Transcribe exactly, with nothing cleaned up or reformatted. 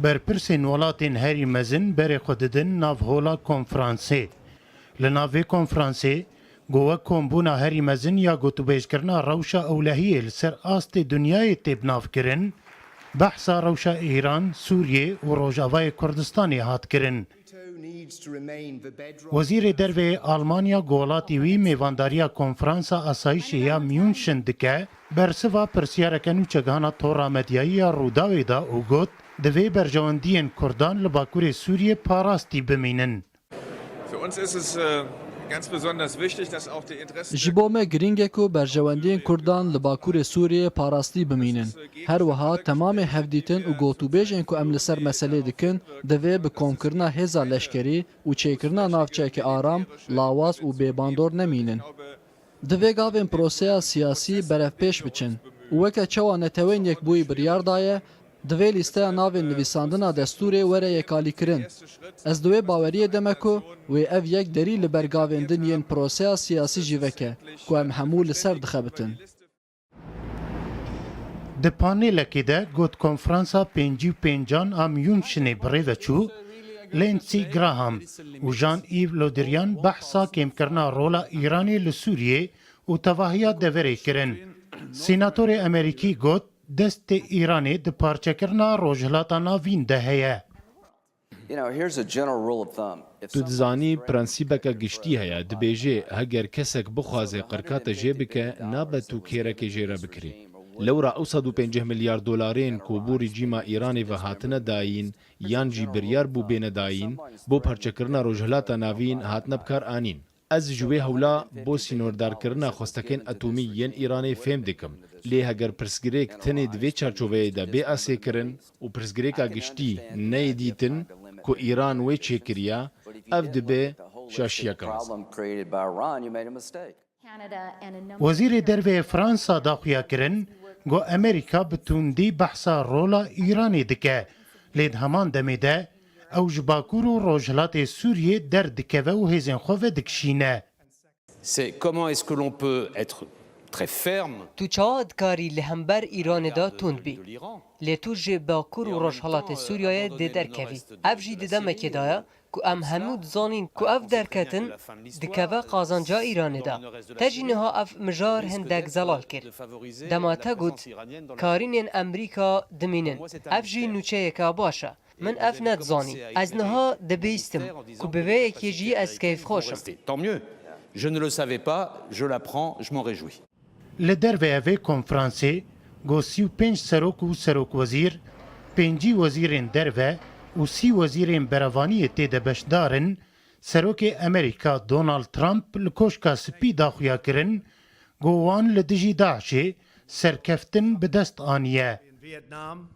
Berpirsên welatên herî mezin berê xwe didin nav hola konferansê. Li nav vê konferansê, ku wek kombûna herî mezin ya gotûbêjkirina rewşa ewlehiyê li ser astê dinyayê tê binavkirin, behsa rewşa Îran, Sûriyê û Rojavayê Kurdistanê hat kirin. Wezîrê Derve yê Almanya ku welatî wî mêvandariya Konferansa Asayişê ya München dike, bersiva pirsyareke nû çekihana tora medyayî ya Rûdawê da û got, divê berjewendiyên Kurdan li Bakurê Sûriyê parastî bimînin. Für uns ist es, äh, ganz besonders wichtig, dass auch die Interessen Ji bo me girîng e ku berjewendiyên Kurdan li Bakurê Sûriyê parastî bimînin. Her wiha temamê hevdîtin û gotûbêjên ku em li ser meselê dikin, divê bi komkirina hêza leşkerî û çêkirina navçeyeke aram, lawaz û bêbandor nemînin. Divê gavên proseya siyasî berevpêş biçin û weke çawa Netewên Yekbûyî biryar daye, divê lîsteya navên nivîsandina destûrê were yekalîkirin. Ez di wê baweriyê de me ku wê ev yek derî li ber gavên din yên proseya siyasî jî veke ku em hemû li ser dixebitin. Di panelekê de ku di konferansa pêncî û pêncan a Münşinê bi rê ve çû, Lindsey Graham û Jean-Yves Le Drian behsa kêmkirina rola Îranê li Sûriyê û tevahiya deverê kirin. Senatorê Amerîkî got, destê Îranê di parçekirina Rojhilata Navîn de heye. You know, here's a general rule of thumb. If Tu someone dizanî, prensîbeke giştî heye, dibêje, heger kesek bixwaze qirka te jê bike, nabe tu kêrekê jê re bikirî. Lewra ew sed û pêncî milyar dolarên ku bo rejîma Îranê ve hatine dayîn, yan jî biryar bû bêne dayîn, bo parçekirina Rojhilata Navîn hatine bikaranîn. Ez ji wê hewla bo sînordarkirina xwestekên atomî yên Îranê fêm dikim. Lê heger pirsgirêk tenê di vê çarçoveyê de bê asêkirin û pirsgirêka giştî neyê dîtin ku Îran wê çêkiriye, ev dibe şaşiyeke mezin. Problem created by Iran, you made a mistake. Wezîrê Derve yê Fransa da xuyakirin ku Amerîka bi tundî behsa rola Îranê dike, lê di heman demê de ew ji Bakur û Rojhilatê Sûriyê derdikeve û hêzên xwe vedikişîne. C'est comment est-ce que l'on peut être très ferme Tu çawa dikarî li hember Îranê de tund bî? Lê tu ji Bakur û Rojhelatê Sûriyeyê dê derkevî. Ev jî di demekê de ye ku em hemû dizanîn ku ev derketin dikeve qazanca Îranê de. Te jî niha ev mijar hindek zelal kir. Dema te got, karînên Amerîka dimînin. Ev jî nûçeyeke baş e. Min ev nedizanî. Ez niha dibihîstim ku bi vê yekê jî ez keyfxweş im. Tant mieux. Je ne le savais pas, je l'apprends, je m'en réjouis. Li derveyê vê konferansê, ku sî û pênc serok û serokwezîr, pêncî wezîrên derve û sî wezîrên berevaniyê tê de beşdar in, Serokê Amerîka Donald Trump li Koşka Spî da xuyakirin, ku wan li dijî DAIŞê serkeftin bi dest aniye. In Vietnam,